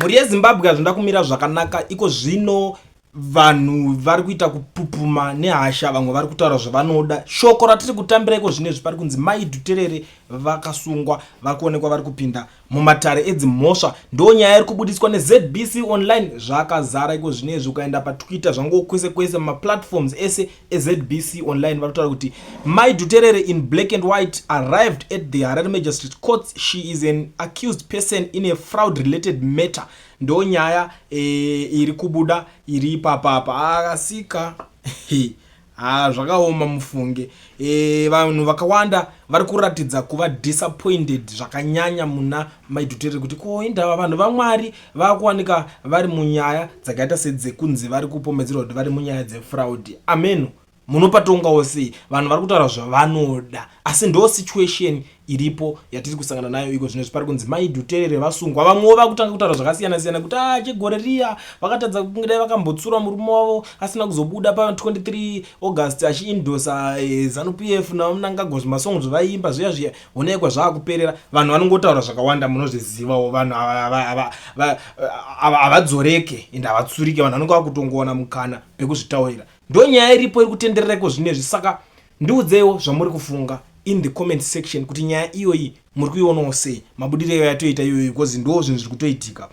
Mhuri yeZimbabwe, hazvina kumira zvakanaka iko zvino. Vanhu vari kuita kupupuma nehasha, vamwe vari kutaura zvavanoda. Shoko ratiri kutambira iko zvino izvi, pari kunzi Mai Dhuterere vakasungwa, vari kuonekwa vari kupinda mumatare edzimhosva. Ndo nyaya iri kubudiswa neZBC Online, zvakazara iko zvino izvi. Ukaenda paTwitter, zvango kwese kwese, mumaplatforms ese eZBC Online, vari kutaura kuti Mai Dhuterere in black and white arrived at the Harare Magistrate Courts. She is an accused person in a fraud related matter. Ndo nyaya iri kubuda iri ipapapa. Akasika ha, zvakaoma mufunge. Vanhu vakawanda vari kuratidza kuva disappointed zvakanyanya muna Mai Dhuterere, kuti ko indava vanhu vaMwari vakuwanika vari munyaya dzakaita sedzekunzi vari kupomedzerwa kuti vari munyaya dzefraud. Ameno munopatongawo sei. Vanhu vari kutaura zvavanoda, asi ndo situation iripo yatiri kusangana nayo iko zvino. Pari kunzi Mai Dhuterere vasungwa. Vamwewo vakutanga kutaura zvakasiyana siyana kuti a chegore riya vakatadza kunge dai vakambotsura murume wavo asina kuzobuda pa23 August achiendorsa ZANU PF naMnangagwa, zvimasongo zvavaimba zviya zviya, onekwa zvaakuperera. Vanhu vanongotaura zvakawanda, munozvizivawo. Vanhu havadzoreke ende havatsurike. Vanhu vanonge vakutongowana mukana pekuzvitaurira. Ndo nyaya iripo iri kutenderera iko zvinezvi. Saka ndiudzeiwo zvamuri kufunga in the comment section, kuti nyaya iyoyi muri kuionawo sei, mabudiro eyo yatoita iyoyo, because ndo zvinhu zviri kutoitika.